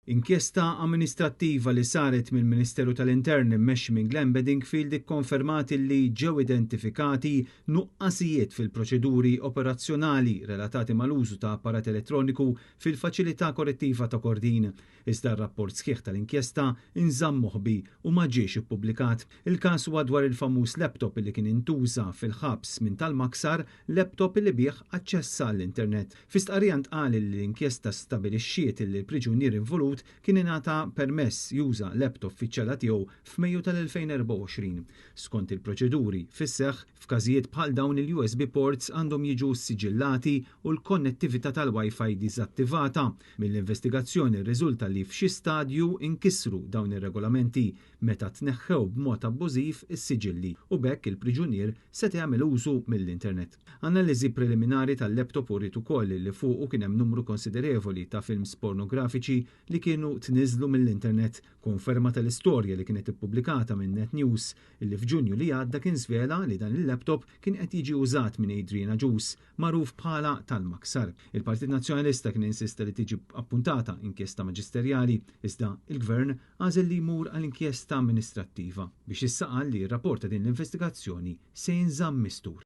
Inkjesta amministrattiva li saret mill-Ministeru tal-Intern immexxi minn Glenn Bedingfield ikkonfermat li ġew identifikati nuqqasijiet fil-proċeduri operazzjonali relatati mal-użu ta' apparat elettroniku fil-Faċilità Korrettiva ta' Kordin. Iżda r-rapport sħiħ tal-inkjesta inżamm moħbi u ma ġiex ippubblikat. Il-każ huwa dwar il-famuż laptop li kien intuża fil-ħabs minn tal-Maksar, laptop li bih aċċessa l-internet. Fi stqarrija ntqal li l-inkjesta stabilixxiet li l-priġunier involut kien ingħata permess juża laptop fiċ-ċella tiegħu f'Mejju tal-2024. Skont il-proċeduri fis-seħħ, f'każijiet bħal dawn il-USB ports għandhom jiġu ssiġillati u l-konnettività tal-Wi-Fi diżattivata. Mill-investigazzjoni rriżulta li f'xi stadju nkisru dawn ir-regolamenti meta tneħħew b'mod abbużiv is-siġilli u b'hekk il-priġunier seta' jagħmel użu mill-internet. Analiżi preliminari tal-laptop uriet ukoll li fuqu kien hemm numru konsiderevoli ta' films pornografiċi li kienu tniżżlu mill-internet, konferma tal-istorja li kienet ippubblikata minn Net News illi f'Ġunju li għadda kien żvela li dan il-laptop kien qed jiġi użat minn Adrian Agius, magħruf bħala tal-Maksar. Il-Partit Nazzjonalista kien insista li tiġi appuntata inkjesta maġisterjali, iżda il-Gvern għażel li jmur għal inkjesta amministrattiva biex issa qal li r-rapport ta' din l-investigazzjoni se jinżamm mistur.